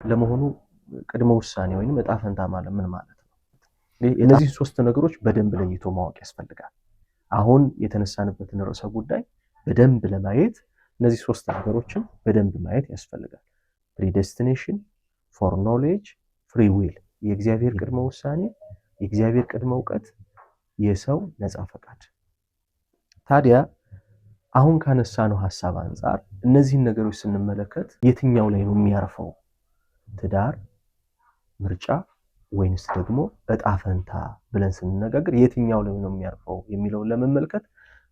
ለመሆኑ ቅድመ ውሳኔ ወይንም እጣ ፈንታ ማለት ምን ማለት ነው? እነዚህ ሶስት ነገሮች በደንብ ለይቶ ማወቅ ያስፈልጋል። አሁን የተነሳንበትን ርዕሰ ጉዳይ በደንብ ለማየት እነዚህ ሶስት ነገሮችን በደንብ ማየት ያስፈልጋል። Predestination፣ foreknowledge፣ free will፣ የእግዚአብሔር ቅድመ ውሳኔ፣ የእግዚአብሔር ቅድመ እውቀት፣ የሰው ነፃ ፈቃድ። ታዲያ አሁን ካነሳነው ሀሳብ አንጻር እነዚህን ነገሮች ስንመለከት የትኛው ላይ ነው የሚያርፈው? ትዳር፣ ምርጫ ወይንስ ደግሞ እጣ ፈንታ ብለን ስንነጋገር የትኛው ላይ ነው የሚያርፈው የሚለውን ለመመልከት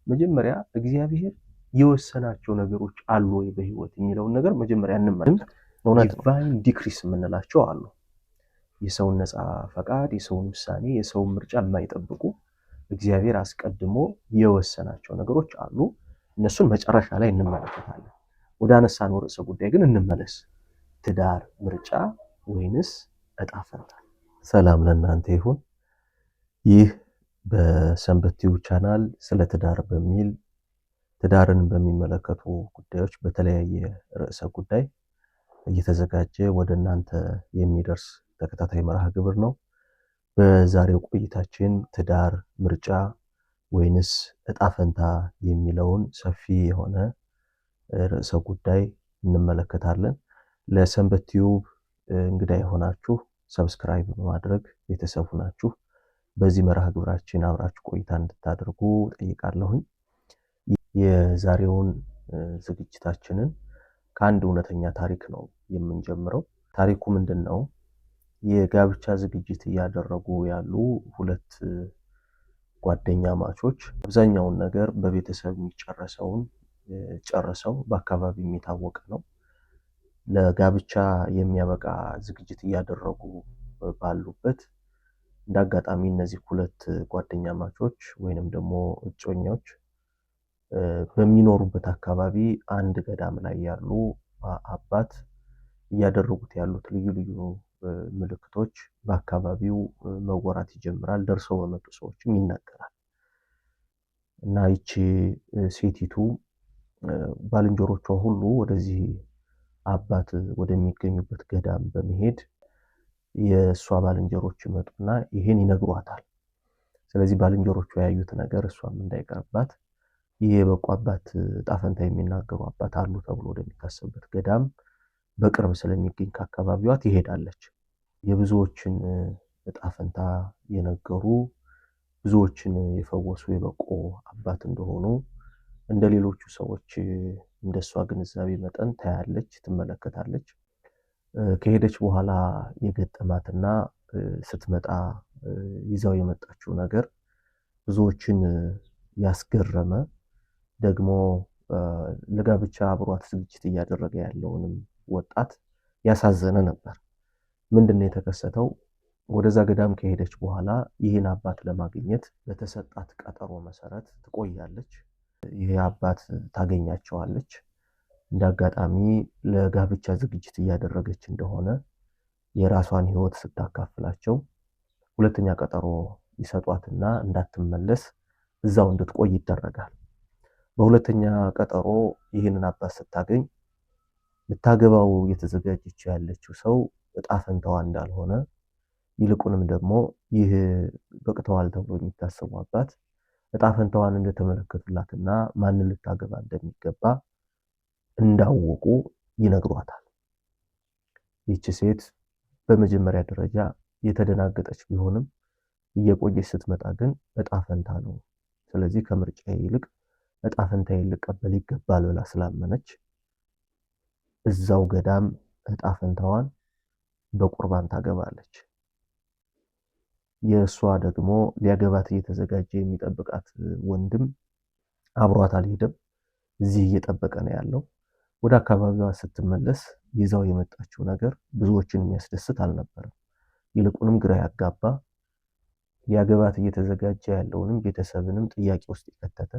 መጀመሪያ እግዚአብሔር የወሰናቸው ነገሮች አሉ ወይ በህይወት የሚለውን ነገር መጀመሪያ እንመልከት። እውነት ነው። Divine decrees የምንላቸው አሉ። የሰውን ነፃ ፈቃድ፣ የሰውን ውሳኔ፣ የሰውን ምርጫ የማይጠብቁ እግዚአብሔር አስቀድሞ የወሰናቸው ነገሮች አሉ። እነሱን መጨረሻ ላይ እንመለከታለን። ወደ አነሳነው ርዕሰ ጉዳይ ግን እንመለስ። ትዳር ምርጫ ወይንስ እጣ ፈንታ? ሰላም ለእናንተ ይሁን። ይህ በሰንበት ቲዩብ ቻናል ስለ ትዳር በሚል ትዳርን በሚመለከቱ ጉዳዮች በተለያየ ርዕሰ ጉዳይ እየተዘጋጀ ወደ እናንተ የሚደርስ ተከታታይ መርሃ ግብር ነው። በዛሬው ቆይታችን ትዳር ምርጫ ወይንስ እጣ ፈንታ የሚለውን ሰፊ የሆነ ርዕሰ ጉዳይ እንመለከታለን። ለሰንበት ቲዩብ እንግዳ የሆናችሁ subscribe በማድረግ ቤተሰብ ሁናችሁ በዚህ መርሃ ግብራችን አብራችሁ ቆይታ እንድታደርጉ ጠይቃለሁኝ። የዛሬውን ዝግጅታችንን ከአንድ እውነተኛ ታሪክ ነው የምንጀምረው። ታሪኩ ምንድን ነው? የጋብቻ ዝግጅት እያደረጉ ያሉ ሁለት ጓደኛማቾች አብዛኛውን ነገር በቤተሰብ የሚጨረሰውን ጨርሰው በአካባቢ የሚታወቅ ነው። ለጋብቻ የሚያበቃ ዝግጅት እያደረጉ ባሉበት እንደ አጋጣሚ እነዚህ ሁለት ጓደኛማቾች ወይንም ደግሞ እጮኞች በሚኖሩበት አካባቢ አንድ ገዳም ላይ ያሉ አባት እያደረጉት ያሉት ልዩ ልዩ ምልክቶች በአካባቢው መወራት ይጀምራል። ደርሰው በመጡ ሰዎችም ይነገራል። እና ይቺ ሴቲቱ ባልንጀሮቿ ሁሉ ወደዚህ አባት ወደሚገኙበት ገዳም በመሄድ የእሷ ባልንጀሮች ይመጡና ይሄን ይነግሯታል። ስለዚህ ባልንጀሮቿ ያዩት ነገር እሷም እንዳይቀርባት ይህ የበቁ አባት ዕጣ ፈንታ የሚናገሩ አባት አሉ ተብሎ ወደሚታሰብበት ገዳም በቅርብ ስለሚገኝ ከአካባቢዋ ትሄዳለች። የብዙዎችን ዕጣ ፈንታ የነገሩ፣ ብዙዎችን የፈወሱ የበቁ አባት እንደሆኑ እንደ ሌሎቹ ሰዎች እንደሷ ግንዛቤ መጠን ታያለች፣ ትመለከታለች። ከሄደች በኋላ የገጠማትና ስትመጣ ይዛው የመጣችው ነገር ብዙዎችን ያስገረመ፣ ደግሞ ለጋብቻ አብሯት ዝግጅት እያደረገ ያለውንም ወጣት ያሳዘነ ነበር። ምንድን ነው የተከሰተው? ወደዛ ገዳም ከሄደች በኋላ ይህን አባት ለማግኘት በተሰጣት ቀጠሮ መሰረት ትቆያለች። ይህ አባት ታገኛቸዋለች። እንደ አጋጣሚ ለጋብቻ ዝግጅት እያደረገች እንደሆነ የራሷን ሕይወት ስታካፍላቸው ሁለተኛ ቀጠሮ ይሰጧትና እንዳትመለስ እዛው እንድትቆይ ይደረጋል። በሁለተኛ ቀጠሮ ይህንን አባት ስታገኝ ልታገባው እየተዘጋጀች ያለችው ሰው እጣ ፈንታዋ እንዳልሆነ፣ ይልቁንም ደግሞ ይህ በቅተዋል ተብሎ የሚታሰቡ አባት እጣ ፈንታዋን እንደተመለከቱላትና ማንን ልታገባ እንደሚገባ እንዳወቁ ይነግሯታል። ይህች ሴት በመጀመሪያ ደረጃ የተደናገጠች ቢሆንም እየቆየች ስትመጣ ግን እጣ ፈንታ ነው፣ ስለዚህ ከምርጫዬ ይልቅ እጣ ፈንታዬን ልቀበል ይገባል ብላ ስላመነች እዛው ገዳም እጣ ፈንታዋን በቁርባን ታገባለች። የእሷ ደግሞ ሊያገባት እየተዘጋጀ የሚጠብቃት ወንድም አብሯት አልሄደም። እዚህ እየጠበቀ ነው ያለው። ወደ አካባቢዋ ስትመለስ ይዛው የመጣችው ነገር ብዙዎችን የሚያስደስት አልነበረም። ይልቁንም ግራ ያጋባ፣ ሊያገባት እየተዘጋጀ ያለውንም ቤተሰብንም ጥያቄ ውስጥ የከተተ፣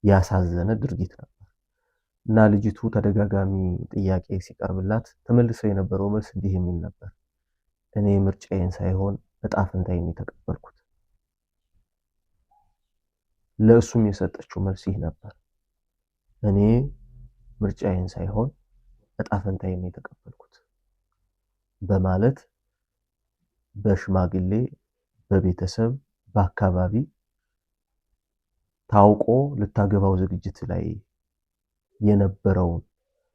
ያሳዘነ ድርጊት ነበር። እና ልጅቱ ተደጋጋሚ ጥያቄ ሲቀርብላት ተመልሰው የነበረው መልስ እንዲህ የሚል ነበር። እኔ ምርጫዬን ሳይሆን እጣ ፈንታዬን የተቀበልኩት። ለእሱም የሰጠችው መልስ ይህ ነበር። እኔ ምርጫዬን ሳይሆን እጣ ፈንታዬን የተቀበልኩት። በማለት በሽማግሌ፣ በቤተሰብ፣ በአካባቢ ታውቆ ልታገባው ዝግጅት ላይ የነበረውን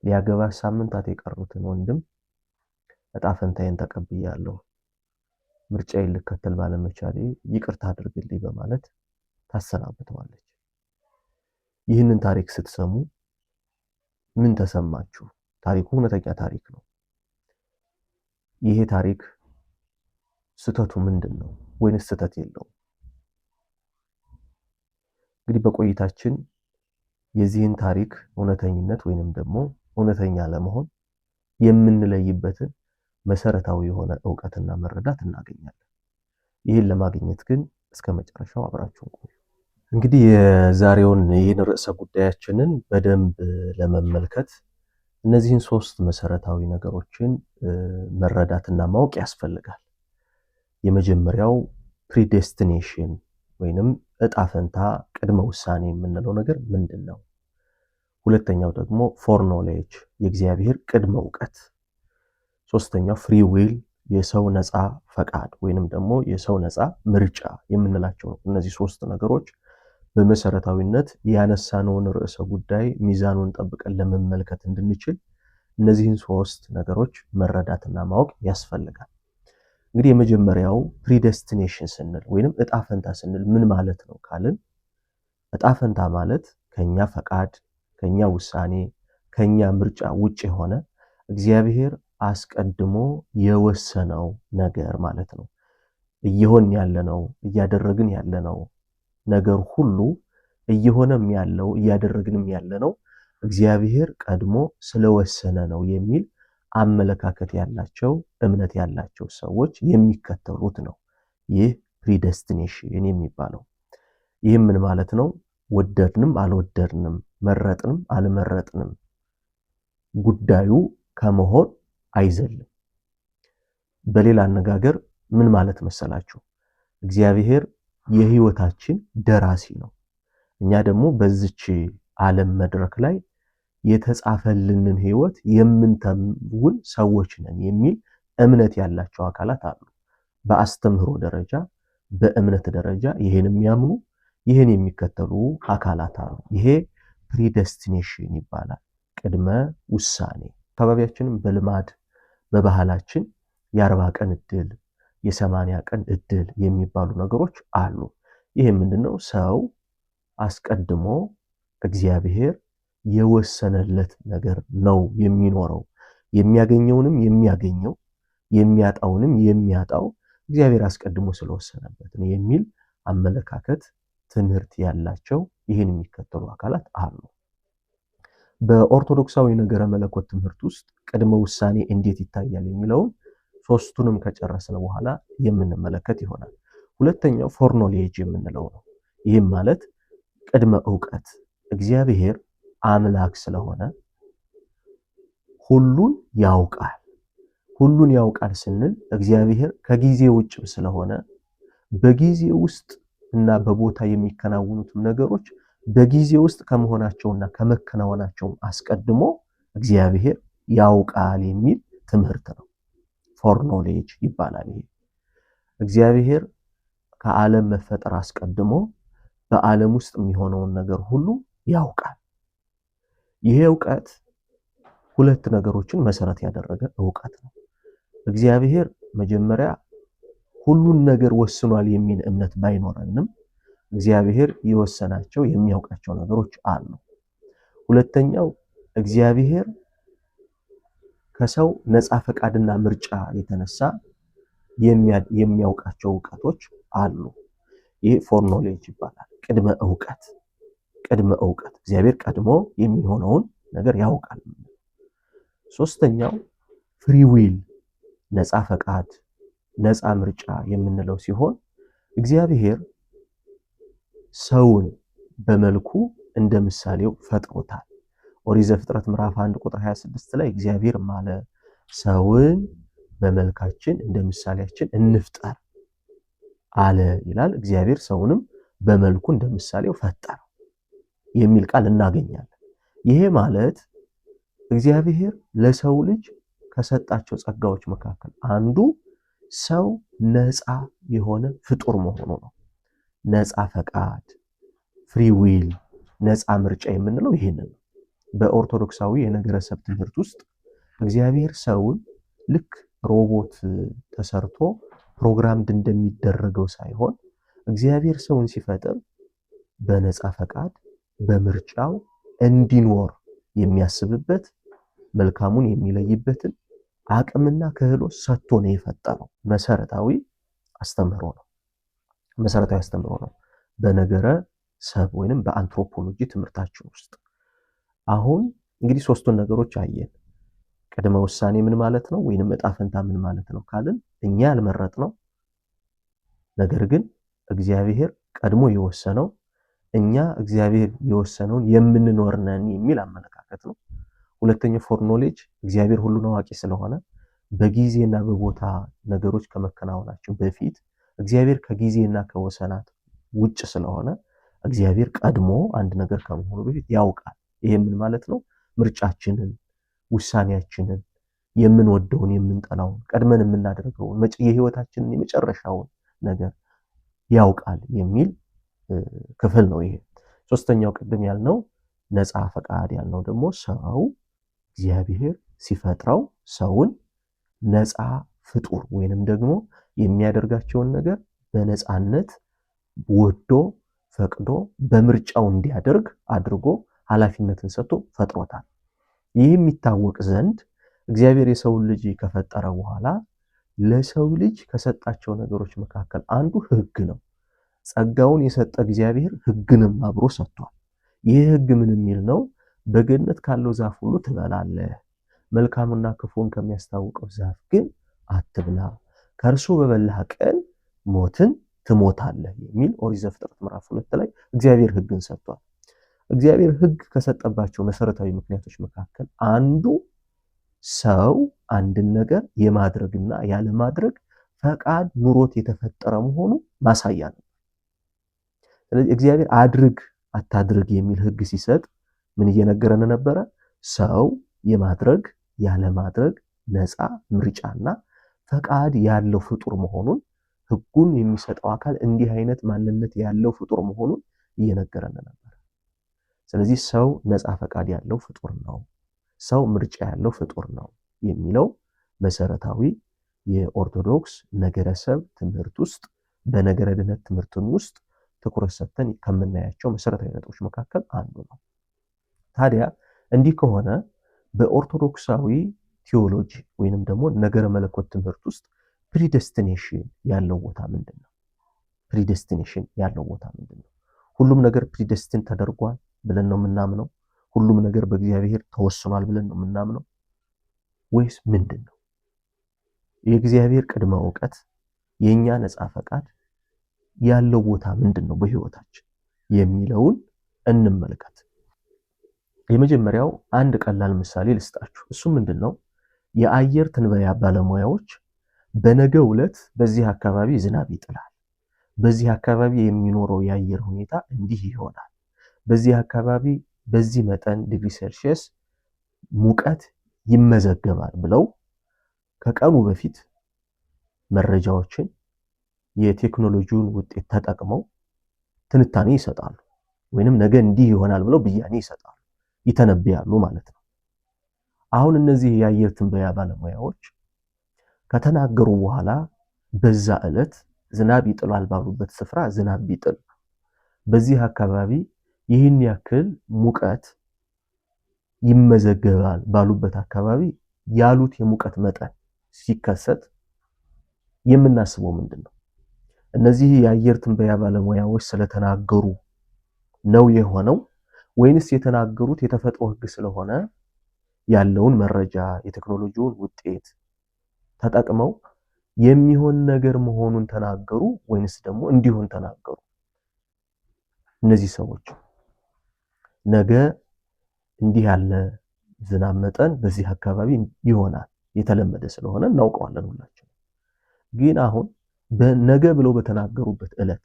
ሊያገባ ሳምንታት የቀሩትን ወንድም እጣ ፈንታዬን ተቀብያለሁ፣ ምርጫዬን ልከተል ባለመቻሌ ይቅርታ አድርግልኝ በማለት ታሰናብተዋለች። ይህንን ታሪክ ስትሰሙ ምን ተሰማችሁ? ታሪኩ እውነተኛ ታሪክ ነው። ይሄ ታሪክ ስህተቱ ምንድን ነው? ወይንስ ስህተት የለውም? እንግዲህ በቆይታችን የዚህን ታሪክ እውነተኝነት ወይንም ደግሞ እውነተኛ ለመሆን የምንለይበትን መሰረታዊ የሆነ እውቀትና መረዳት እናገኛለን። ይህን ለማግኘት ግን እስከ መጨረሻው አብራችሁን ቆዩ። እንግዲህ የዛሬውን ይህን ርዕሰ ጉዳያችንን በደንብ ለመመልከት እነዚህን ሶስት መሰረታዊ ነገሮችን መረዳትና ማወቅ ያስፈልጋል። የመጀመሪያው predestination ወይንም እጣ ፈንታ፣ ቅድመ ውሳኔ የምንለው ነገር ምንድን ነው? ሁለተኛው ደግሞ foreknowledge የእግዚአብሔር ቅድመ እውቀት። ሶስተኛው free will የሰው ነፃ ፈቃድ ወይንም ደግሞ የሰው ነፃ ምርጫ የምንላቸው ነው። እነዚህ ሶስት ነገሮች በመሰረታዊነት ያነሳነውን ርዕሰ ጉዳይ ሚዛኑን ጠብቀን ለመመልከት እንድንችል እነዚህን ሶስት ነገሮች መረዳትና ማወቅ ያስፈልጋል። እንግዲህ የመጀመሪያው predestination ስንል ወይንም እጣ ፈንታ ስንል ምን ማለት ነው ካልን፣ እጣ ፈንታ ማለት ከኛ ፈቃድ፣ ከኛ ውሳኔ፣ ከኛ ምርጫ ውጭ የሆነ እግዚአብሔር አስቀድሞ የወሰነው ነገር ማለት ነው። እየሆን ያለነው፣ እያደረግን ያለነው ነገር ሁሉ፣ እየሆነም ያለው እያደረግንም ያለነው እግዚአብሔር ቀድሞ ስለወሰነ ነው የሚል አመለካከት ያላቸው፣ እምነት ያላቸው ሰዎች የሚከተሉት ነው። ይህ predestination የሚባለው። ይህም ምን ማለት ነው? ወደድንም አልወደድንም፣ መረጥንም አልመረጥንም ጉዳዩ ከመሆን አይዘልም። በሌላ አነጋገር ምን ማለት መሰላችሁ? እግዚአብሔር የህይወታችን ደራሲ ነው። እኛ ደግሞ በዚች ዓለም መድረክ ላይ የተጻፈልንን ህይወት የምንተውን ሰዎች ነን የሚል እምነት ያላቸው አካላት አሉ። በአስተምህሮ ደረጃ፣ በእምነት ደረጃ ይሄን የሚያምኑ፣ ይሄን የሚከተሉ አካላት አሉ። ይሄ predestination ይባላል። ቅድመ ውሳኔ። አካባቢያችንም በልማድ በባህላችን የ40 ቀን እድል፣ የ80 ቀን እድል የሚባሉ ነገሮች አሉ። ይሄ ምንድነው? ሰው አስቀድሞ እግዚአብሔር የወሰነለት ነገር ነው የሚኖረው። የሚያገኘውንም የሚያገኘው፣ የሚያጣውንም የሚያጣው እግዚአብሔር አስቀድሞ ስለወሰነበት ነው የሚል አመለካከት፣ ትምህርት ያላቸው፣ ይህን የሚከተሉ አካላት አሉ። በኦርቶዶክሳዊ ነገረ መለኮት ትምህርት ውስጥ ቅድመ ውሳኔ እንዴት ይታያል የሚለውን ሶስቱንም ከጨረስን በኋላ የምንመለከት ይሆናል። ሁለተኛው foreknowledge የምንለው ነው። ይህም ማለት ቅድመ እውቀት። እግዚአብሔር አምላክ ስለሆነ ሁሉን ያውቃል። ሁሉን ያውቃል ስንል እግዚአብሔር ከጊዜ ውጭም ስለሆነ በጊዜ ውስጥ እና በቦታ የሚከናወኑትም ነገሮች በጊዜ ውስጥ ከመሆናቸውና ከመከናወናቸው አስቀድሞ እግዚአብሔር ያውቃል የሚል ትምህርት ነው። foreknowledge ይባላል። ይሄ እግዚአብሔር ከዓለም መፈጠር አስቀድሞ በዓለም ውስጥ የሚሆነውን ነገር ሁሉ ያውቃል። ይሄ እውቀት ሁለት ነገሮችን መሰረት ያደረገ እውቀት ነው። እግዚአብሔር መጀመሪያ ሁሉን ነገር ወስኗል የሚል እምነት ባይኖረንም እግዚአብሔር የወሰናቸው፣ የሚያውቃቸው ነገሮች አሉ። ሁለተኛው እግዚአብሔር ከሰው ነፃ ፈቃድና ምርጫ የተነሳ የሚያውቃቸው እውቀቶች አሉ። ይሄ foreknowledge ይባላል። ቅድመ እውቀት። ቅድመ እውቀት እግዚአብሔር ቀድሞ የሚሆነውን ነገር ያውቃል። ሶስተኛው free will፣ ነፃ ፈቃድ፣ ነፃ ምርጫ የምንለው ሲሆን እግዚአብሔር ሰውን በመልኩ እንደ ምሳሌው ፈጥሮታል። ኦሪት ዘፍጥረት ምዕራፍ 1 ቁጥር 26 ላይ እግዚአብሔር ማለ፣ ሰውን በመልካችን እንደ ምሳሌያችን እንፍጠር አለ ይላል። እግዚአብሔር ሰውንም በመልኩ እንደ ምሳሌው ፈጠረው የሚል ቃል እናገኛለን። ይሄ ማለት እግዚአብሔር ለሰው ልጅ ከሰጣቸው ጸጋዎች መካከል አንዱ ሰው ነፃ የሆነ ፍጡር መሆኑ ነው። ነፃ ፈቃድ፣ free will፣ ነፃ ምርጫ የምንለው ይህንን ነው። በኦርቶዶክሳዊ የነገረሰብ ትምህርት ውስጥ እግዚአብሔር ሰውን ልክ ሮቦት ተሰርቶ programmed እንደሚደረገው ሳይሆን እግዚአብሔር ሰውን ሲፈጥር በነፃ ፈቃድ በምርጫው እንዲኖር የሚያስብበት መልካሙን የሚለይበትን አቅምና ክህሎት ሰጥቶ ነው የፈጠረው። መሰረታዊ አስተምህሮ ነው። መሰረታዊ አስተምህሮ ነው በነገረ ሰብ ወይንም በአንትሮፖሎጂ ትምህርታችን ውስጥ። አሁን እንግዲህ ሶስቱን ነገሮች አየን። ቅድመ ውሳኔ ምን ማለት ነው ወይንም እጣ ፈንታ ምን ማለት ነው ካልን እኛ ያልመረጥነው ነገር ግን እግዚአብሔር ቀድሞ የወሰነው እኛ እግዚአብሔር የወሰነውን የምንኖር ነን የሚል አመለካከት ነው። ሁለተኛው foreknowledge እግዚአብሔር ሁሉን አዋቂ ስለሆነ በጊዜና በቦታ ነገሮች ከመከናወናቸው በፊት እግዚአብሔር ከጊዜና ከወሰናት ውጭ ስለሆነ እግዚአብሔር ቀድሞ አንድ ነገር ከመሆኑ በፊት ያውቃል። ይሄ ምን ማለት ነው? ምርጫችንን፣ ውሳኔያችንን፣ የምንወደውን፣ የምንጠላውን፣ ቀድመን የምናደርገውን የህይወታችንን የመጨረሻውን ነገር ያውቃል የሚል ክፍል ነው ይሄ። ሶስተኛው ቅድም ያልነው ነፃ ፈቃድ ያልነው ደግሞ ሰው እግዚአብሔር ሲፈጥረው ሰውን ነፃ ፍጡር ወይንም ደግሞ የሚያደርጋቸውን ነገር በነፃነት ወዶ ፈቅዶ በምርጫው እንዲያደርግ አድርጎ ኃላፊነትን ሰጥቶ ፈጥሮታል። ይህ የሚታወቅ ዘንድ እግዚአብሔር የሰውን ልጅ ከፈጠረ በኋላ ለሰው ልጅ ከሰጣቸው ነገሮች መካከል አንዱ ሕግ ነው። ጸጋውን የሰጠ እግዚአብሔር ሕግንም አብሮ ሰጥቷል። ይህ ሕግ ምን የሚል ነው? በገነት ካለው ዛፍ ሁሉ ትበላለህ፣ መልካምና ክፉን ከሚያስታውቀው ዛፍ ግን አትብላ፣ ከእርሱ በበላህ ቀን ሞትን ትሞታለህ የሚል ኦሪት ዘፍጥረት ምዕራፍ 2 ላይ እግዚአብሔር ሕግን ሰጥቷል። እግዚአብሔር ሕግ ከሰጠባቸው መሰረታዊ ምክንያቶች መካከል አንዱ ሰው አንድን ነገር የማድረግና ያለማድረግ ፈቃድ ኑሮት የተፈጠረ መሆኑ ማሳያ ነው። ስለዚህ እግዚአብሔር አድርግ አታድርግ የሚል ሕግ ሲሰጥ ምን እየነገረን ነበረ? ሰው የማድረግ ያለማድረግ ነፃ ምርጫና ፈቃድ ያለው ፍጡር መሆኑን ሕጉን የሚሰጠው አካል እንዲህ አይነት ማንነት ያለው ፍጡር መሆኑን እየነገረን ነበር። ስለዚህ ሰው ነፃ ፈቃድ ያለው ፍጡር ነው፣ ሰው ምርጫ ያለው ፍጡር ነው የሚለው መሰረታዊ የኦርቶዶክስ ነገረሰብ ትምህርት ውስጥ በነገረ ድነት ትምህርትን ውስጥ ትኩረት ሰጥተን ከምናያቸው መሰረታዊ ነጥቦች መካከል አንዱ ነው። ታዲያ እንዲህ ከሆነ በኦርቶዶክሳዊ ቴዎሎጂ ወይንም ደግሞ ነገረ መለኮት ትምህርት ውስጥ predestination ያለው ቦታ ምንድን ነው? predestination ያለው ቦታ ምንድን ነው? ሁሉም ነገር predestine ተደርጓል ብለን ነው የምናምነው? ሁሉም ነገር በእግዚአብሔር ተወስኗል ብለን ነው የምናምነው ወይስ ምንድን ነው? የእግዚአብሔር ቅድመ እውቀት የእኛ ነፃ ፈቃድ ያለው ቦታ ምንድን ነው በህይወታችን የሚለውን እንመልከት። የመጀመሪያው አንድ ቀላል ምሳሌ ልስጣችሁ። እሱ ምንድን ነው? የአየር ትንበያ ባለሙያዎች በነገው ዕለት በዚህ አካባቢ ዝናብ ይጥላል፣ በዚህ አካባቢ የሚኖረው የአየር ሁኔታ እንዲህ ይሆናል፣ በዚህ አካባቢ በዚህ መጠን ዲግሪ ሴልሺየስ ሙቀት ይመዘገባል ብለው ከቀኑ በፊት መረጃዎችን የቴክኖሎጂውን ውጤት ተጠቅመው ትንታኔ ይሰጣሉ። ወይንም ነገ እንዲህ ይሆናል ብለው ብያኔ ይሰጣሉ፣ ይተነብያሉ ማለት ነው። አሁን እነዚህ የአየር ትንበያ ባለሙያዎች ከተናገሩ በኋላ በዛ ዕለት ዝናብ ይጥላል ባሉበት ስፍራ ዝናብ ቢጥል፣ በዚህ አካባቢ ይህን ያክል ሙቀት ይመዘገባል ባሉበት አካባቢ ያሉት የሙቀት መጠን ሲከሰት የምናስበው ምንድን ነው? እነዚህ የአየር ትንበያ ባለሙያዎች ስለተናገሩ ነው የሆነው ወይንስ የተናገሩት የተፈጥሮ ሕግ ስለሆነ ያለውን መረጃ የቴክኖሎጂውን ውጤት ተጠቅመው የሚሆን ነገር መሆኑን ተናገሩ ወይንስ ደግሞ እንዲሆን ተናገሩ? እነዚህ ሰዎች ነገ እንዲህ ያለ ዝናብ መጠን በዚህ አካባቢ ይሆናል የተለመደ ስለሆነ እናውቀዋለን ሁላችን። ግን አሁን በነገ ብለው በተናገሩበት ዕለት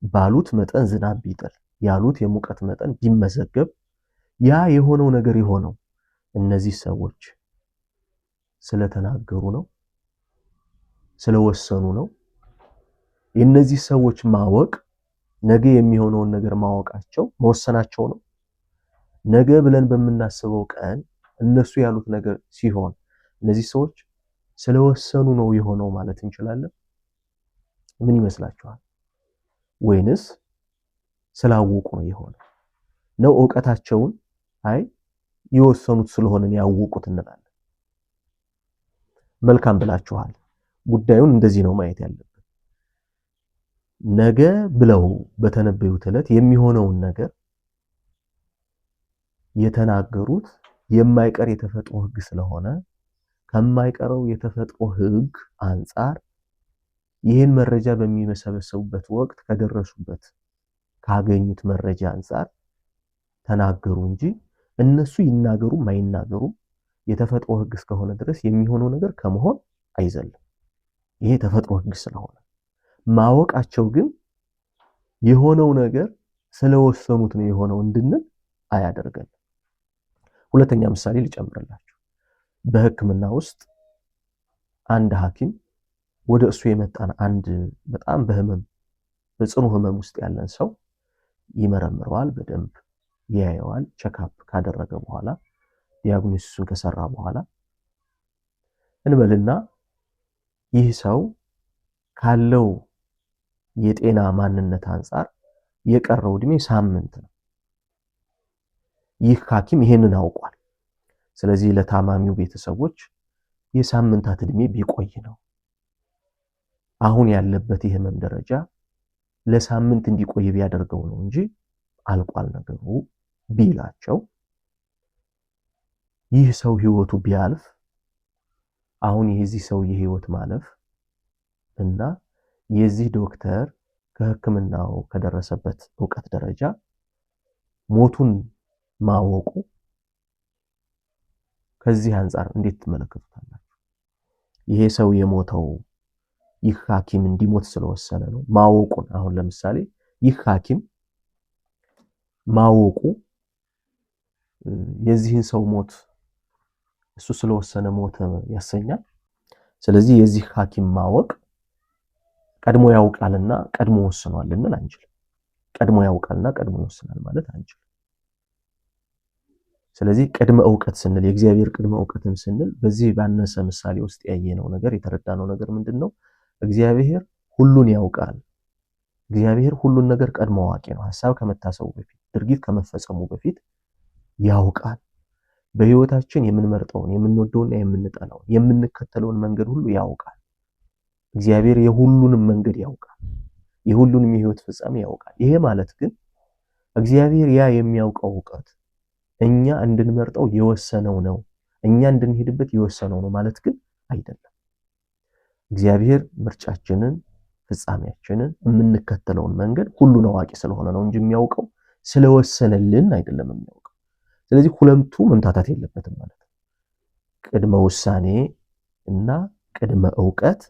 ባሉት መጠን ዝናብ ቢጥል ያሉት የሙቀት መጠን ቢመዘገብ ያ የሆነው ነገር የሆነው እነዚህ ሰዎች ስለተናገሩ ነው? ስለወሰኑ ነው? የእነዚህ ሰዎች ማወቅ ነገ የሚሆነውን ነገር ማወቃቸው መወሰናቸው ነው? ነገ ብለን በምናስበው ቀን እነሱ ያሉት ነገር ሲሆን እነዚህ ሰዎች ስለወሰኑ ነው የሆነው ማለት እንችላለን? ምን ይመስላችኋል? ወይንስ ስላወቁ ነው የሆነው? ነው እውቀታቸውን አይ የወሰኑት ስለሆነ ያወቁት እንላለን? መልካም ብላችኋል። ጉዳዩን እንደዚህ ነው ማየት ያለብን። ነገ ብለው በተነበዩት ዕለት የሚሆነውን ነገር የተናገሩት የማይቀር የተፈጥሮ ሕግ ስለሆነ ከማይቀረው የተፈጥሮ ሕግ አንጻር ይህን መረጃ በሚመሰበሰቡበት ወቅት ከደረሱበት ካገኙት መረጃ አንጻር ተናገሩ እንጂ እነሱ ይናገሩም አይናገሩም የተፈጥሮ ሕግ እስከሆነ ድረስ የሚሆነው ነገር ከመሆን አይዘልም። ይሄ የተፈጥሮ ሕግ ስለሆነ ማወቃቸው ግን የሆነው ነገር ስለወሰኑት ነው የሆነው እንድንል አያደርገንም። ሁለተኛ ምሳሌ ልጨምርላችሁ። በሕክምና ውስጥ አንድ ሐኪም ወደ እሱ የመጣን አንድ በጣም በህመም በጽኑ ህመም ውስጥ ያለን ሰው ይመረምረዋል፣ በደንብ ያየዋል። checkup ካደረገ በኋላ diagnosis ኡን ከሰራ በኋላ እንበልና ይህ ሰው ካለው የጤና ማንነት አንጻር የቀረው እድሜ ሳምንት ነው። ይህ ሐኪም ይሄንን አውቋል። ስለዚህ ለታማሚው ቤተሰቦች የሳምንታት እድሜ ቢቆይ ነው አሁን ያለበት የህመም ደረጃ ለሳምንት እንዲቆይ ቢያደርገው ነው እንጂ አልቋል ነገሩ ቢላቸው ይህ ሰው ህይወቱ ቢያልፍ አሁን የዚህ ሰው የህይወት ማለፍ እና የዚህ ዶክተር ከህክምናው ከደረሰበት እውቀት ደረጃ ሞቱን ማወቁ ከዚህ አንጻር እንዴት ትመለከቱታላችሁ? ይሄ ሰው የሞተው ይህ ሐኪም እንዲሞት ስለወሰነ ነው ማወቁን። አሁን ለምሳሌ ይህ ሐኪም ማወቁ የዚህን ሰው ሞት እሱ ስለወሰነ ሞተ ያሰኛል። ስለዚህ የዚህ ሐኪም ማወቅ ቀድሞ ያውቃልና ቀድሞ ወስኗል ልንል አንችልም። ቀድሞ ያውቃልና ቀድሞ ይወስናል ማለት አንችልም። ስለዚህ ቅድመ እውቀት ስንል የእግዚአብሔር ቅድመ እውቀትም ስንል በዚህ ባነሰ ምሳሌ ውስጥ ያየነው ነገር የተረዳነው ነገር ምንድን ነው? እግዚአብሔር ሁሉን ያውቃል። እግዚአብሔር ሁሉን ነገር ቀድሞ አዋቂ ነው። ሐሳብ ከመታሰቡ በፊት ድርጊት ከመፈጸሙ በፊት ያውቃል። በህይወታችን የምንመርጠውን የምንወደውና የምንጠላውን የምንከተለውን መንገድ ሁሉ ያውቃል። እግዚአብሔር የሁሉንም መንገድ ያውቃል። የሁሉንም የህይወት ፍጻሜ ያውቃል። ይሄ ማለት ግን እግዚአብሔር ያ የሚያውቀው እውቀት እኛ እንድንመርጠው የወሰነው ነው፣ እኛ እንድንሄድበት የወሰነው ነው ማለት ግን አይደለም። እግዚአብሔር ምርጫችንን፣ ፍጻሜያችንን፣ የምንከተለውን መንገድ ሁሉን አዋቂ ስለሆነ ነው እንጂ የሚያውቀው ስለወሰነልን አይደለም የሚያውቀው። ስለዚህ ሁለቱ መምታታት የለበትም ማለት ነው። ቅድመ ውሳኔ እና ቅድመ እውቀት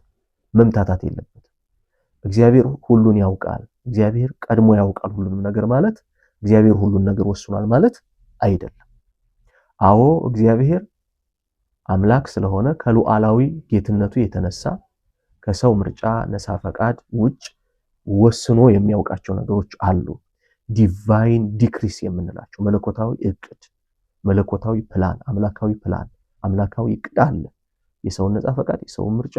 መምታታት የለበትም። እግዚአብሔር ሁሉን ያውቃል፣ እግዚአብሔር ቀድሞ ያውቃል ሁሉንም ነገር ማለት እግዚአብሔር ሁሉን ነገር ወስኗል ማለት አይደለም። አዎ እግዚአብሔር አምላክ ስለሆነ ከሉዓላዊ ጌትነቱ የተነሳ ከሰው ምርጫ ነፃ ፈቃድ ውጭ ወስኖ የሚያውቃቸው ነገሮች አሉ። divine decrees የምንላቸው መለኮታዊ እቅድ፣ መለኮታዊ ፕላን፣ አምላካዊ ፕላን፣ አምላካዊ እቅድ አለ። የሰውን ነፃ ፈቃድ፣ የሰውን ምርጫ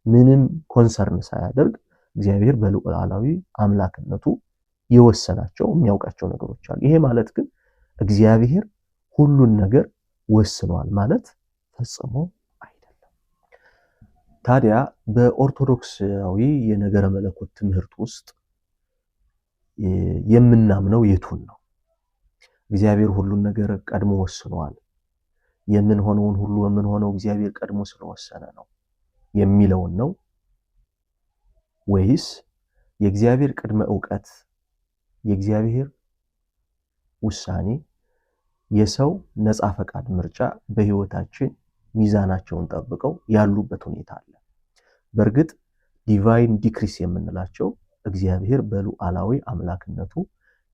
ምንም concern ሳያደርግ እግዚአብሔር በሉዓላዊ አምላክነቱ የወሰናቸው የሚያውቃቸው ነገሮች አሉ። ይሄ ማለት ግን እግዚአብሔር ሁሉን ነገር ወስኗል ማለት ፈጽሞ አይደለም። ታዲያ በኦርቶዶክሳዊ የነገረ መለኮት ትምህርት ውስጥ የምናምነው የቱን ነው? እግዚአብሔር ሁሉን ነገር ቀድሞ ወስኗል፣ የምንሆነውን ሁሉ የምንሆነው እግዚአብሔር ቀድሞ ስለወሰነ ነው የሚለውን ነው ወይስ የእግዚአብሔር ቅድመ እውቀት የእግዚአብሔር ውሳኔ የሰው ነፃ ፈቃድ ምርጫ በህይወታችን ሚዛናቸውን ጠብቀው ያሉበት ሁኔታ አለ? በእርግጥ divine decrees የምንላቸው እግዚአብሔር በሉዓላዊ አምላክነቱ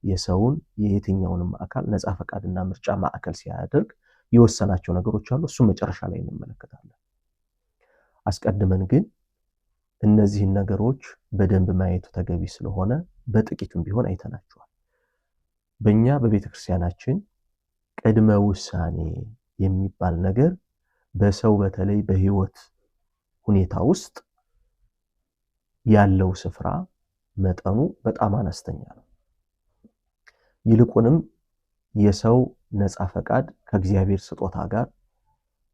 የሰውን የየትኛውንም አካል ነፃ ፈቃድና ምርጫ ማዕከል ሲያደርግ የወሰናቸው ነገሮች አሉ። እሱም መጨረሻ ላይ እንመለከታለን። አስቀድመን ግን እነዚህን ነገሮች በደንብ ማየቱ ተገቢ ስለሆነ በጥቂቱም ቢሆን አይተናቸዋል። በእኛ በቤተ ክርስቲያናችን ቅድመ ውሳኔ የሚባል ነገር በሰው በተለይ በሕይወት ሁኔታ ውስጥ ያለው ስፍራ መጠኑ በጣም አነስተኛ ነው። ይልቁንም የሰው ነፃ ፈቃድ ከእግዚአብሔር ስጦታ ጋር፣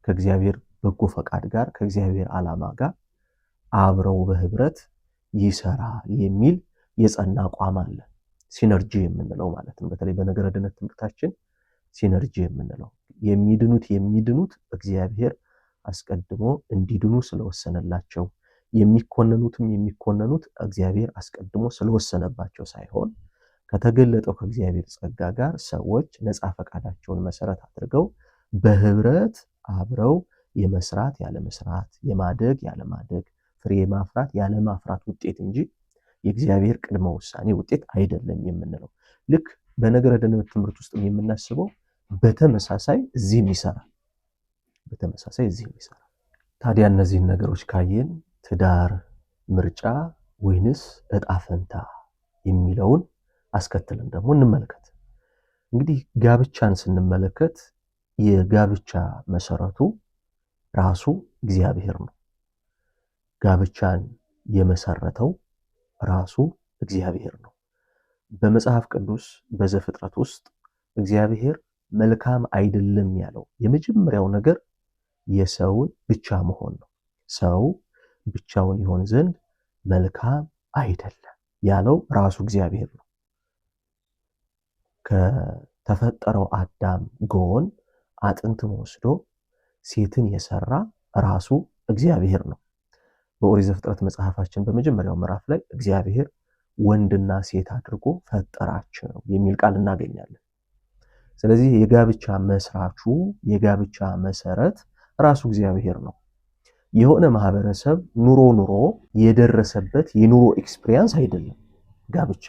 ከእግዚአብሔር በጎ ፈቃድ ጋር፣ ከእግዚአብሔር ዓላማ ጋር አብረው በህብረት ይሰራል የሚል የጸና አቋም አለ። Synergy የምንለው ማለት ነው። በተለይ በነገረ ድነት ትምህርታችን synergy የምንለው የሚድኑት እግዚአብሔር አስቀድሞ እንዲድኑ ስለወሰነላቸው፣ የሚኮነኑትም የሚኮነኑት እግዚአብሔር አስቀድሞ ስለወሰነባቸው ሳይሆን ከተገለጠው ከእግዚአብሔር ጸጋ ጋር ሰዎች ነፃ ፈቃዳቸውን መሰረት አድርገው በህብረት አብረው የመስራት ያለመስራት፣ የማደግ ያለማደግ፣ ፍሬ የማፍራት ያለማፍራት ውጤት እንጂ የእግዚአብሔር ቅድመ ውሳኔ ውጤት አይደለም የምንለው። ልክ በነገረ ድነት ትምህርት ውስጥ የምናስበው በተመሳሳይ እዚህም ይሰራል። በተመሳሳይ እዚህም ይሰራል። ታዲያ እነዚህን ነገሮች ካየን ትዳር ምርጫ ወይንስ እጣ ፈንታ የሚለውን አስከትለን ደግሞ እንመልከት። እንግዲህ ጋብቻን ስንመለከት የጋብቻ መሰረቱ ራሱ እግዚአብሔር ነው። ጋብቻን የመሰረተው ራሱ እግዚአብሔር ነው። በመጽሐፍ ቅዱስ በዘፍጥረት ውስጥ እግዚአብሔር መልካም አይደለም ያለው የመጀመሪያው ነገር የሰውን ብቻ መሆን ነው። ሰው ብቻውን ይሆን ዘንድ መልካም አይደለም ያለው ራሱ እግዚአብሔር ነው። ከተፈጠረው አዳም ጎን አጥንትን ወስዶ ሴትን የሰራ ራሱ እግዚአብሔር ነው። በኦሪት ዘፍጥረት መጽሐፋችን በመጀመሪያው ምዕራፍ ላይ እግዚአብሔር ወንድና ሴት አድርጎ ፈጠራቸው የሚል ቃል እናገኛለን። ስለዚህ የጋብቻ መስራቹ የጋብቻ መሰረት ራሱ እግዚአብሔር ነው። የሆነ ማህበረሰብ ኑሮ ኑሮ የደረሰበት የኑሮ experience አይደለም ጋብቻ።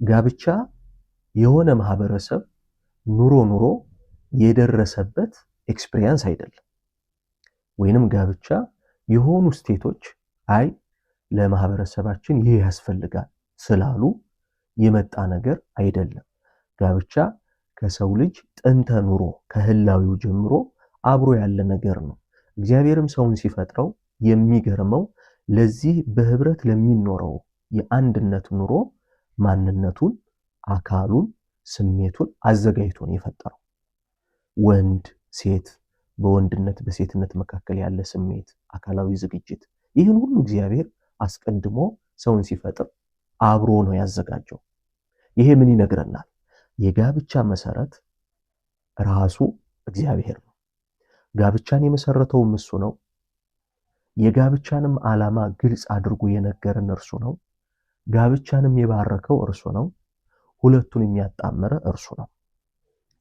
ጋብቻ የሆነ ማህበረሰብ ኑሮ ኑሮ የደረሰበት experience አይደለም። ወይንም ጋብቻ የሆኑ state ኦች አይ ለማህበረሰባችን ይህ ያስፈልጋል ስላሉ የመጣ ነገር አይደለም። ጋብቻ ከሰው ልጅ ጥንተ ኑሮ ከህላዊው ጀምሮ አብሮ ያለ ነገር ነው። እግዚአብሔርም ሰውን ሲፈጥረው የሚገርመው ለዚህ በህብረት ለሚኖረው የአንድነት ኑሮ ማንነቱን፣ አካሉን፣ ስሜቱን አዘጋጅቶ ነው የፈጠረው። ወንድ ሴት፣ በወንድነት በሴትነት መካከል ያለ ስሜት፣ አካላዊ ዝግጅት፣ ይህን ሁሉ እግዚአብሔር አስቀድሞ ሰውን ሲፈጥር አብሮ ነው ያዘጋጀው። ይሄ ምን ይነግረናል? የጋብቻ መሰረት ራሱ እግዚአብሔር ነው። ጋብቻን የመሰረተውም እሱ ነው። የጋብቻንም ዓላማ ግልጽ አድርጎ የነገረን እርሱ ነው። ጋብቻንም የባረከው እርሱ ነው። ሁለቱን የሚያጣምረ እርሱ ነው።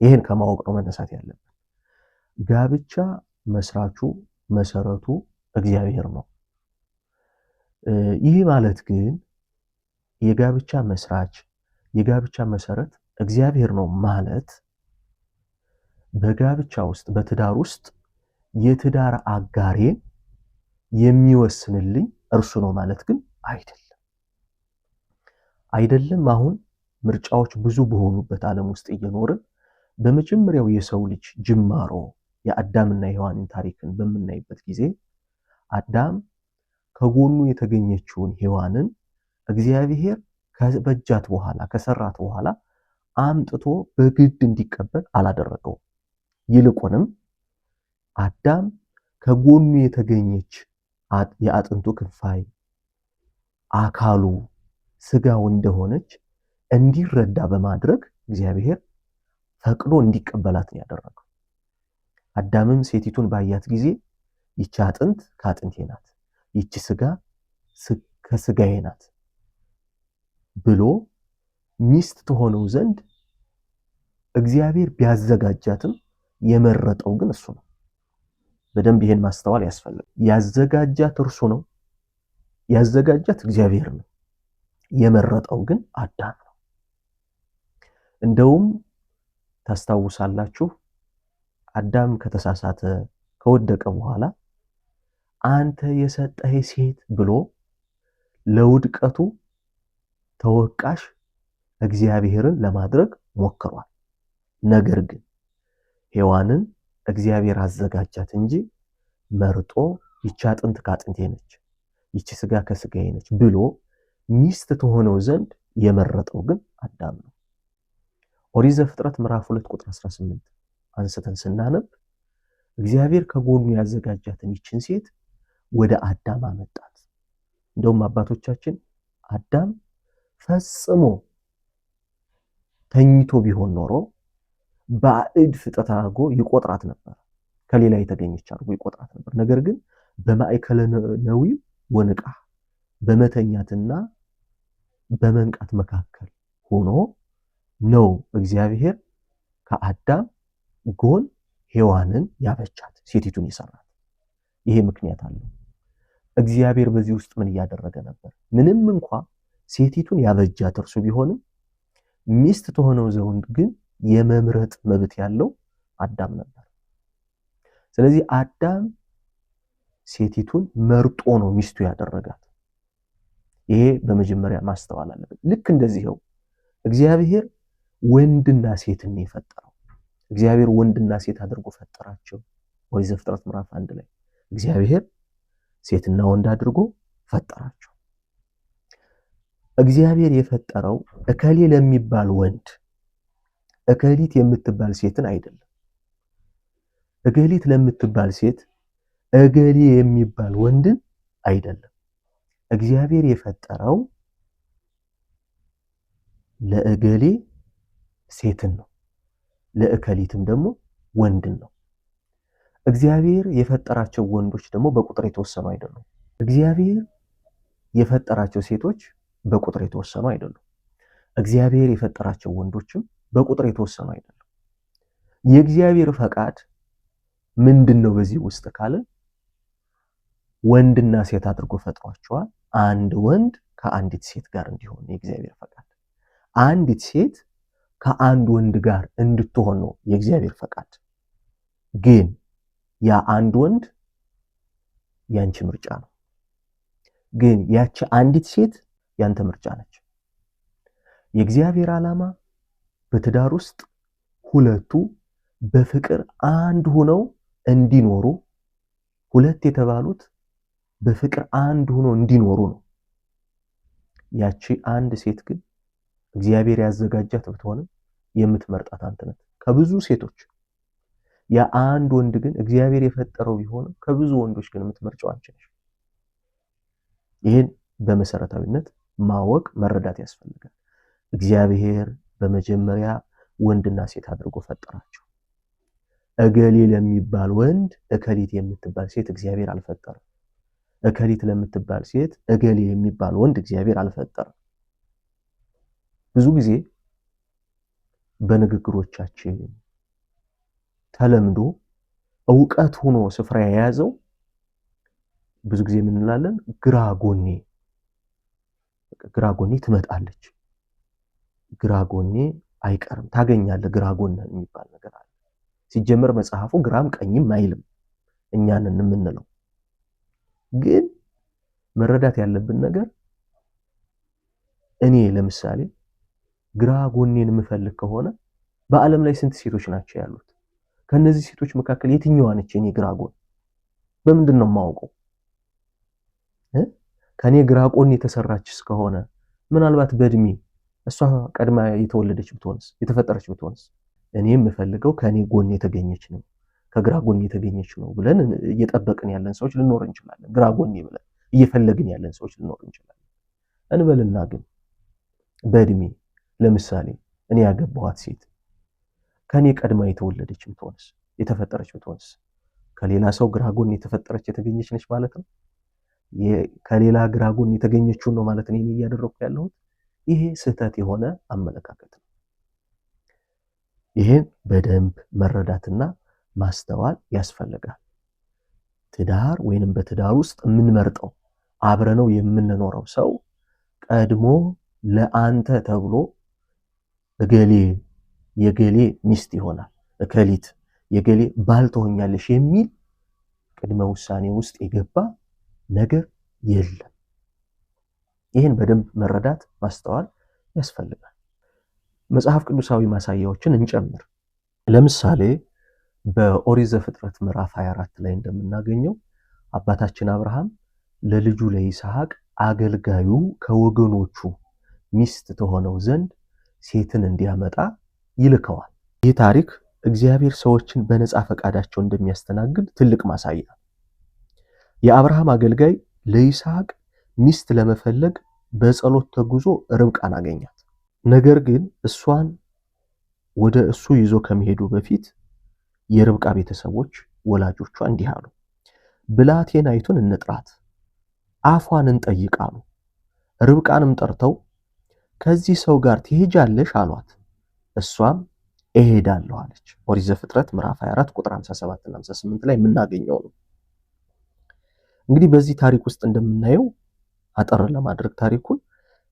ይህን ከማወቅ ነው መነሳት ያለብን። ጋብቻ መስራቹ መሰረቱ እግዚአብሔር ነው። ይህ ማለት ግን የጋብቻ መስራች የጋብቻ መሰረት እግዚአብሔር ነው ማለት በጋብቻ ውስጥ በትዳር ውስጥ የትዳር አጋሬን የሚወስንልኝ እርሱ ነው ማለት ግን አይደለም። አይደለም አሁን ምርጫዎች ብዙ በሆኑበት ዓለም ውስጥ እየኖርን በመጀመሪያው የሰው ልጅ ጅማሮ የአዳምና የሔዋንን ታሪክን በምናይበት ጊዜ አዳም ከጎኑ የተገኘችውን ሔዋንን እግዚአብሔር ከበጃት በኋላ ከሰራት በኋላ አምጥቶ በግድ እንዲቀበል አላደረገውም። ይልቁንም አዳም ከጎኑ የተገኘች የአጥንቱ ክፋይ አካሉ ስጋው እንደሆነች እንዲረዳ በማድረግ እግዚአብሔር ፈቅዶ እንዲቀበላት ነው ያደረገው። አዳምም ሴቲቱን ባያት ጊዜ ይቺ አጥንት ከአጥንቴ ናት፣ ይቺ ስጋ ከስጋዬ ናት ብሎ ሚስት ትሆነው ዘንድ እግዚአብሔር ቢያዘጋጃትም የመረጠው ግን እሱ ነው። በደንብ ይሄን ማስተዋል ያስፈልጋል። ያዘጋጃት እርሱ ነው። ያዘጋጃት እግዚአብሔር ነው። የመረጠው ግን አዳም ነው። እንደውም ታስታውሳላችሁ አዳም ከተሳሳተ ከወደቀ በኋላ አንተ የሰጠህ ሴት ብሎ ለውድቀቱ ተወቃሽ እግዚአብሔርን ለማድረግ ሞክሯል። ነገር ግን ሔዋንን እግዚአብሔር አዘጋጃት እንጂ መርጦ ይቺ አጥንት ከአጥንቴ ነች፣ ይቺ ስጋ ከስጋዬ ነች ብሎ ሚስት ትሆነው ዘንድ የመረጠው ግን አዳም ነው። ኦሪት ዘፍጥረት ምዕራፍ 2 ቁጥር 18 አንስተን ስናነብ እግዚአብሔር ከጎኑ ያዘጋጃትን ይችን ሴት ወደ አዳም አመጣት። እንደውም አባቶቻችን አዳም ፈጽሞ ተኝቶ ቢሆን ኖሮ ባዕድ ፍጥረት አድርጎ ይቆጥራት ነበር፣ ከሌላ የተገኘች አድርጎ ይቆጥራት ነበር። ነገር ግን በማእከለ ነዊም ወንቃህ በመተኛትና በመንቃት መካከል ሆኖ ነው እግዚአብሔር ከአዳም ጎን ሔዋንን ያበቻት፣ ሴቲቱን የሰራት። ይሄ ምክንያት አለው። እግዚአብሔር በዚህ ውስጥ ምን እያደረገ ነበር? ምንም እንኳ ሴቲቱን ያበጃት እርሱ ቢሆንም ሚስት ተሆነው ዘንድ ግን የመምረጥ መብት ያለው አዳም ነበር። ስለዚህ አዳም ሴቲቱን መርጦ ነው ሚስቱ ያደረጋት። ይሄ በመጀመሪያ ማስተዋል አለብን። ልክ እንደዚህው እግዚአብሔር ወንድና ሴትን ነው የፈጠረው። እግዚአብሔር ወንድና ሴት አድርጎ ፈጠራቸው። ኦሪት ዘፍጥረት ምዕራፍ 1 ላይ እግዚአብሔር ሴትና ወንድ አድርጎ ፈጠራቸው። እግዚአብሔር የፈጠረው እከሌ ለሚባል ወንድ እከሊት የምትባል ሴትን አይደለም። እገሊት ለምትባል ሴት እገሌ የሚባል ወንድን አይደለም። እግዚአብሔር የፈጠረው ለእገሌ ሴትን ነው፣ ለእከሊትም ደግሞ ወንድን ነው። እግዚአብሔር የፈጠራቸው ወንዶች ደግሞ በቁጥር የተወሰኑ አይደሉም። እግዚአብሔር የፈጠራቸው ሴቶች በቁጥር የተወሰኑ አይደሉም። እግዚአብሔር የፈጠራቸው ወንዶችም በቁጥር የተወሰኑ አይደሉም። የእግዚአብሔር ፈቃድ ምንድን ነው በዚህ ውስጥ ካለ ወንድና ሴት አድርጎ ፈጥሯቸዋል። አንድ ወንድ ከአንዲት ሴት ጋር እንዲሆን የእግዚአብሔር ፈቃድ፣ አንዲት ሴት ከአንድ ወንድ ጋር እንድትሆን ነው የእግዚአብሔር ፈቃድ። ግን ያ አንድ ወንድ ያንቺ ምርጫ ነው። ግን ያቺ አንዲት ሴት ያንተ ምርጫ ነች። የእግዚአብሔር ዓላማ በትዳር ውስጥ ሁለቱ በፍቅር አንድ ሆነው እንዲኖሩ፣ ሁለት የተባሉት በፍቅር አንድ ሆነው እንዲኖሩ ነው። ያቺ አንድ ሴት ግን እግዚአብሔር ያዘጋጃት ብትሆንም የምትመርጣት አንተ ነህ ከብዙ ሴቶች። ያ አንድ ወንድ ግን እግዚአብሔር የፈጠረው ቢሆንም ከብዙ ወንዶች ግን የምትመርጨው አንቺ ነሽ። ይህን በመሰረታዊነት ማወቅ መረዳት ያስፈልጋል። እግዚአብሔር በመጀመሪያ ወንድና ሴት አድርጎ ፈጠራቸው። እገሌ ለሚባል ወንድ እከሊት የምትባል ሴት እግዚአብሔር አልፈጠረም። እከሊት ለምትባል ሴት እገሌ የሚባል ወንድ እግዚአብሔር አልፈጠረም። ብዙ ጊዜ በንግግሮቻችን ተለምዶ እውቀት ሆኖ ስፍራ የያዘው ብዙ ጊዜ ምን እንላለን? ግራ ጎኔ ግራ ጎኔ ትመጣለች፣ ግራ ጎኔ አይቀርም ታገኛለህ፣ ግራ ጎንህን የሚባል ነገር አለ። ሲጀመር መጽሐፉ ግራም ቀኝም አይልም፣ እኛንን የምንለው ግን መረዳት ያለብን ነገር እኔ ለምሳሌ ግራ ጎኔን የምፈልግ ከሆነ በዓለም ላይ ስንት ሴቶች ናቸው ያሉት? ከነዚህ ሴቶች መካከል የትኛዋ ነች የኔ ግራ ጎን? በምንድን ነው የማውቀው? ከኔ ግራ ጎን የተሰራች እስከሆነ ምናልባት በእድሜ እሷ ቀድማ የተወለደች ብትሆንስ የተፈጠረች ብትሆንስ? እኔ የምፈልገው ከኔ ጎን የተገኘች ነው፣ ከግራ ጎን የተገኘች ነው ብለን እየጠበቅን ያለን ሰዎች ልኖር እንችላለን። ግራ ጎኔ ብለን እየፈለግን ያለን ሰዎች ልኖር እንችላለን። እንበልና ግን በእድሜ ለምሳሌ እኔ ያገባኋት ሴት ከኔ ቀድማ የተወለደች ብትሆንስ የተፈጠረች ብትሆንስ ከሌላ ሰው ግራ ጎን የተፈጠረች የተገኘች ነች ማለት ነው። ከሌላ ግራ ጎን የተገኘችውን ነው ማለት ነው እያደረኩ ያለሁት። ይሄ ስህተት የሆነ አመለካከት ነው። ይሄን በደንብ መረዳትና ማስተዋል ያስፈልጋል። ትዳር ወይንም በትዳር ውስጥ የምንመርጠው አብረነው የምንኖረው ሰው ቀድሞ ለአንተ ተብሎ እገሌ የገሌ ሚስት ይሆናል፣ እከሊት የገሌ ባል ትሆኛለሽ የሚል ቅድመ ውሳኔ ውስጥ የገባ ነገር የለም። ይህን በደንብ መረዳት ማስተዋል ያስፈልጋል። መጽሐፍ ቅዱሳዊ ማሳያዎችን እንጨምር። ለምሳሌ በኦሪት ዘፍጥረት ምዕራፍ 24 ላይ እንደምናገኘው አባታችን አብርሃም ለልጁ ለይስሐቅ አገልጋዩ ከወገኖቹ ሚስት ተሆነው ዘንድ ሴትን እንዲያመጣ ይልከዋል። ይህ ታሪክ እግዚአብሔር ሰዎችን በነፃ ፈቃዳቸው እንደሚያስተናግድ ትልቅ ማሳያ ነው። የአብርሃም አገልጋይ ለይስሐቅ ሚስት ለመፈለግ በጸሎት ተጉዞ ርብቃን አገኛት። ነገር ግን እሷን ወደ እሱ ይዞ ከመሄዱ በፊት የርብቃ ቤተሰቦች ወላጆቿ እንዲህ አሉ፣ ብላቴናይቱን እንጥራት፣ አፏን እንጠይቅ አሉ። ርብቃንም ጠርተው ከዚህ ሰው ጋር ትሄጃለሽ አሏት። እሷም እሄዳለሁ አለች። ኦሪት ዘፍጥረት ምዕራፍ 24 ቁጥር 57 እና 58 ላይ የምናገኘው ነው። እንግዲህ በዚህ ታሪክ ውስጥ እንደምናየው አጠር ለማድረግ ታሪኩን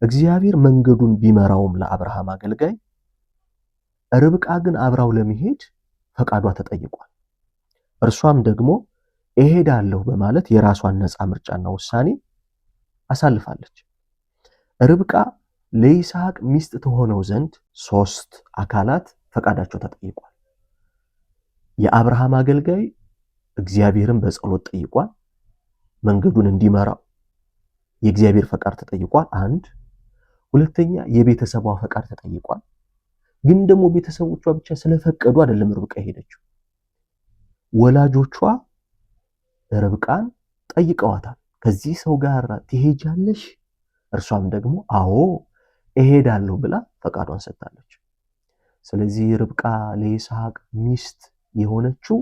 እግዚአብሔር መንገዱን ቢመራውም ለአብርሃም አገልጋይ፣ ርብቃ ግን አብራው ለመሄድ ፈቃዷ ተጠይቋል። እርሷም ደግሞ እሄዳለሁ በማለት የራሷን ነፃ ምርጫና ውሳኔ አሳልፋለች። ርብቃ ለይስሐቅ ሚስት ትሆነው ዘንድ ሶስት አካላት ፈቃዳቸው ተጠይቋል። የአብርሃም አገልጋይ እግዚአብሔርን በጸሎት ጠይቋል፣ መንገዱን እንዲመራው የእግዚአብሔር ፈቃድ ተጠይቋል። አንድ ሁለተኛ የቤተሰቧ ፈቃድ ተጠይቋል። ግን ደግሞ ቤተሰቦቿ ብቻ ስለፈቀዱ አይደለም ርብቃ የሄደችው። ወላጆቿ ርብቃን ጠይቀዋታል። ከዚህ ሰው ጋር ትሄጃለሽ? እርሷም ደግሞ አዎ እሄዳለሁ ብላ ፈቃዷን ሰጥታለች። ስለዚህ ርብቃ ለይስሐቅ ሚስት የሆነችው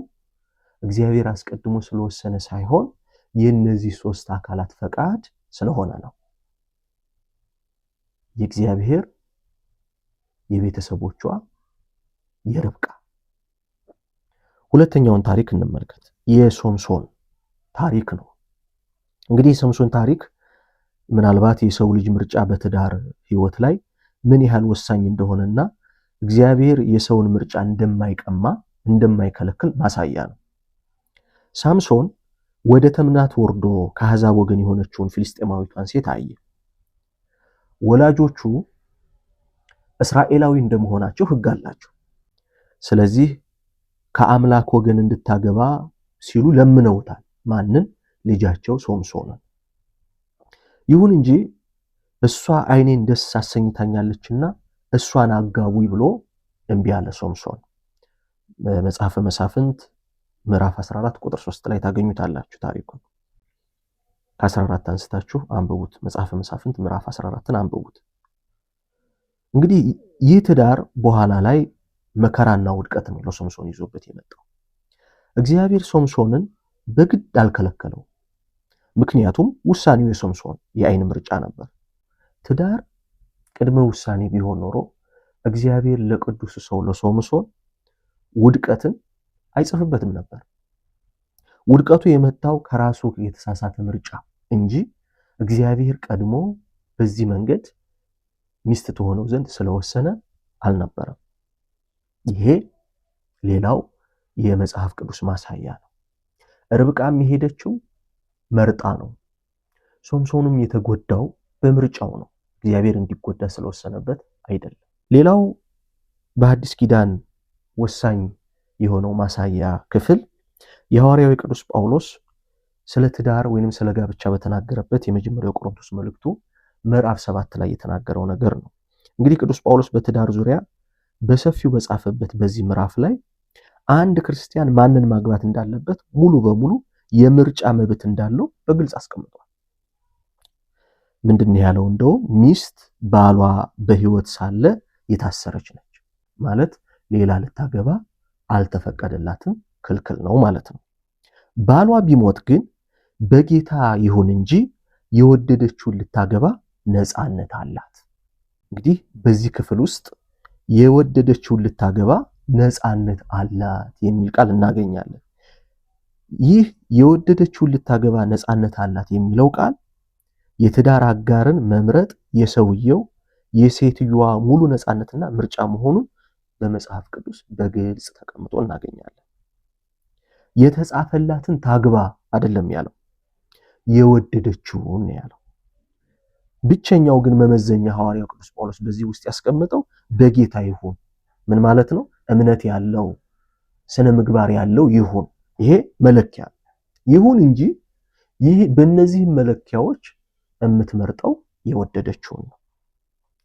እግዚአብሔር አስቀድሞ ስለወሰነ ሳይሆን የእነዚህ ሶስት አካላት ፈቃድ ስለሆነ ነው። የእግዚአብሔር፣ የቤተሰቦቿ፣ የርብቃ። ሁለተኛውን ታሪክ እንመልከት። የሶምሶን ታሪክ ነው። እንግዲህ የሶምሶን ታሪክ ምናልባት የሰው ልጅ ምርጫ በትዳር ሕይወት ላይ ምን ያህል ወሳኝ እንደሆነና እግዚአብሔር የሰውን ምርጫ እንደማይቀማ እንደማይከለክል ማሳያ ነው። ሳምሶን ወደ ተምናት ወርዶ ከአሕዛብ ወገን የሆነችውን ፊልስጤማዊቷን ሴት አየ። ወላጆቹ እስራኤላዊ እንደመሆናቸው ሕግ አላቸው። ስለዚህ ከአምላክ ወገን እንድታገባ ሲሉ ለምነውታል። ማንን? ልጃቸው ሶምሶንን። ይሁን እንጂ እሷ ዓይኔን ደስ አሰኝታኛለችና እሷን አጋቡኝ ብሎ እምቢ አለ ሶምሶን። መጽሐፈ መሳፍንት ምዕራፍ 14 ቁጥር 3 ላይ ታገኙታላችሁ ታሪኩን። ከ14 አንስታችሁ አንብቡት። መጽሐፈ መሳፍንት ምዕራፍ 14ን አንብቡት። እንግዲህ ይህ ትዳር በኋላ ላይ መከራና ውድቀት ነው ለሶምሶን ይዞበት የመጣው። እግዚአብሔር ሶምሶንን በግድ አልከለከለው። ምክንያቱም ውሳኔው የሶምሶን የአይን ምርጫ ነበር። ትዳር ቅድመ ውሳኔ ቢሆን ኖሮ እግዚአብሔር ለቅዱስ ሰው ለሶምሶን ውድቀትን አይጽፍበትም ነበር። ውድቀቱ የመጣው ከራሱ የተሳሳተ ምርጫ እንጂ እግዚአብሔር ቀድሞ በዚህ መንገድ ሚስት ትሆነው ዘንድ ስለወሰነ አልነበረም። ይሄ ሌላው የመጽሐፍ ቅዱስ ማሳያ ነው። ርብቃም የሄደችው መርጣ ነው። ሶምሶንም የተጎዳው በምርጫው ነው። እግዚአብሔር እንዲጎዳ ስለወሰነበት አይደለም። ሌላው በሐዲስ ኪዳን ወሳኝ የሆነው ማሳያ ክፍል የሐዋርያው ቅዱስ ጳውሎስ ስለ ትዳር ወይንም ስለ ጋብቻ በተናገረበት የመጀመሪያው ቆሮንቶስ መልእክቱ ምዕራፍ 7 ላይ የተናገረው ነገር ነው። እንግዲህ ቅዱስ ጳውሎስ በትዳር ዙሪያ በሰፊው በጻፈበት በዚህ ምዕራፍ ላይ አንድ ክርስቲያን ማንን ማግባት እንዳለበት ሙሉ በሙሉ የምርጫ መብት እንዳለው በግልጽ አስቀምጧል። ምንድን ያለው? እንደውም ሚስት ባሏ በሕይወት ሳለ የታሰረች ነች ማለት ሌላ ልታገባ አልተፈቀደላትም፣ ክልክል ነው ማለት ነው። ባሏ ቢሞት ግን በጌታ ይሁን እንጂ የወደደችውን ልታገባ ነፃነት አላት። እንግዲህ በዚህ ክፍል ውስጥ የወደደችውን ልታገባ ነፃነት አላት የሚል ቃል እናገኛለን። ይህ የወደደችውን ልታገባ ነፃነት አላት የሚለው ቃል የትዳር አጋርን መምረጥ የሰውየው የሴትዮዋ ሙሉ ነፃነትና ምርጫ መሆኑን በመጽሐፍ ቅዱስ በግልጽ ተቀምጦ እናገኛለን። የተጻፈላትን ታግባ አይደለም ያለው፣ የወደደችውን ነው ያለው። ብቸኛው ግን መመዘኛ ሐዋርያው ቅዱስ ጳውሎስ በዚህ ውስጥ ያስቀመጠው በጌታ ይሁን። ምን ማለት ነው? እምነት ያለው ስነ ምግባር ያለው ይሁን። ይሄ መለኪያ ይሁን እንጂ ይህ በእነዚህ መለኪያዎች የምትመርጠው የወደደችውን ነው።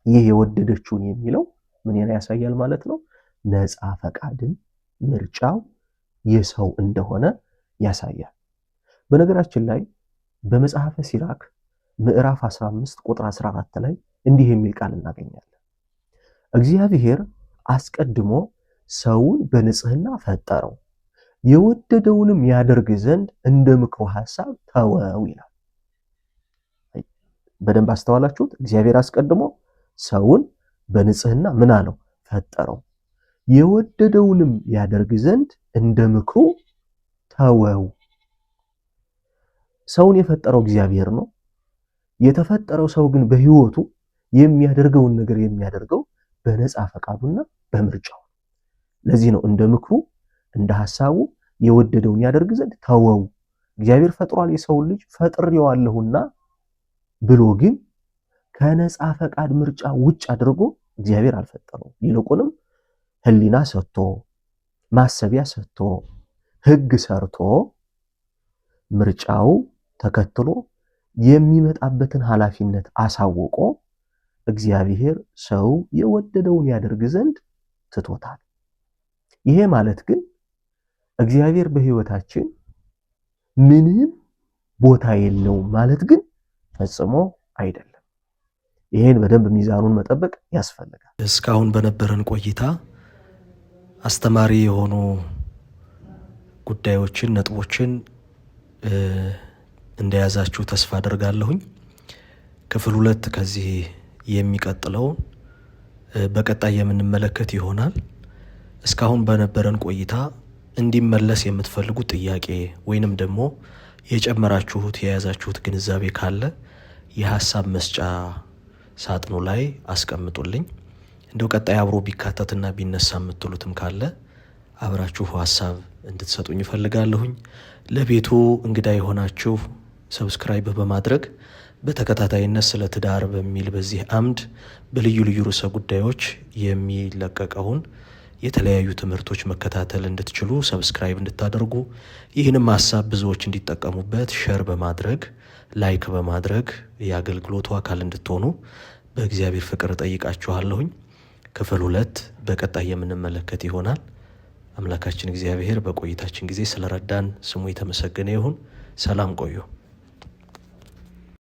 ይህ የወደደችውን የሚለው ምን ያሳያል ማለት ነው? ነፃ ፈቃድን ምርጫው የሰው እንደሆነ ያሳያል። በነገራችን ላይ በመጽሐፈ ሲራክ ምዕራፍ 15 ቁጥር 14 ላይ እንዲህ የሚል ቃል እናገኛለን። እግዚአብሔር አስቀድሞ ሰውን በንጽህና ፈጠረው፣ የወደደውንም ያደርግ ዘንድ እንደ ምክሩ ሐሳብ ተወው ይላል። በደንብ አስተዋላችሁት? እግዚአብሔር አስቀድሞ ሰውን በንጽህና ምን አለው? ፈጠረው፣ የወደደውንም ያደርግ ዘንድ እንደ ምክሩ ተወው። ሰውን የፈጠረው እግዚአብሔር ነው። የተፈጠረው ሰው ግን በሕይወቱ የሚያደርገውን ነገር የሚያደርገው በነፃ ፈቃዱና በምርጫው። ለዚህ ነው እንደ ምክሩ እንደ ሐሳቡ የወደደውን ያደርግ ዘንድ ተወው። እግዚአብሔር ፈጥሯል የሰውን ልጅ ፈጥሬዋለሁና ብሎ ግን ከነፃ ፈቃድ ምርጫ ውጭ አድርጎ እግዚአብሔር አልፈጠረው። ይልቁንም ሕሊና ሰጥቶ ማሰቢያ ሰጥቶ ሕግ ሰርቶ ምርጫው ተከትሎ የሚመጣበትን ኃላፊነት አሳውቆ እግዚአብሔር ሰው የወደደውን ያደርግ ዘንድ ትቶታል። ይሄ ማለት ግን እግዚአብሔር በሕይወታችን ምንም ቦታ የለውም ማለት ግን ፈጽሞ አይደለም። ይሄን በደንብ ሚዛኑን መጠበቅ ያስፈልጋል። እስካሁን በነበረን ቆይታ አስተማሪ የሆኑ ጉዳዮችን፣ ነጥቦችን እንደያዛችሁ ተስፋ አደርጋለሁኝ። ክፍል 2 ከዚህ የሚቀጥለው በቀጣይ የምንመለከት ይሆናል። እስካሁን በነበረን ቆይታ እንዲመለስ የምትፈልጉት ጥያቄ ወይንም ደግሞ የጨመራችሁት የያዛችሁት ግንዛቤ ካለ የሐሳብ መስጫ ሳጥኑ ላይ አስቀምጡልኝ። እንደው ቀጣይ አብሮ ቢካተትና ቢነሳ የምትሉትም ካለ አብራችሁ ሐሳብ እንድትሰጡኝ እፈልጋለሁኝ። ለቤቱ እንግዳ የሆናችሁ subscribe በማድረግ በተከታታይነት ስለ ትዳር በሚል በዚህ አምድ በልዩ ልዩ ርዕሰ ጉዳዮች የሚለቀቀውን የተለያዩ ትምህርቶች መከታተል እንድትችሉ subscribe እንድታደርጉ፣ ይህንም ሐሳብ ብዙዎች እንዲጠቀሙበት share በማድረግ like በማድረግ የአገልግሎቱ አካል እንድትሆኑ በእግዚአብሔር ፍቅር እጠይቃችኋለሁኝ። ክፍል 2 በቀጣይ የምንመለከት ይሆናል። አምላካችን እግዚአብሔር በቆይታችን ጊዜ ስለረዳን ስሙ የተመሰገነ ይሁን። ሰላም ቆዩ።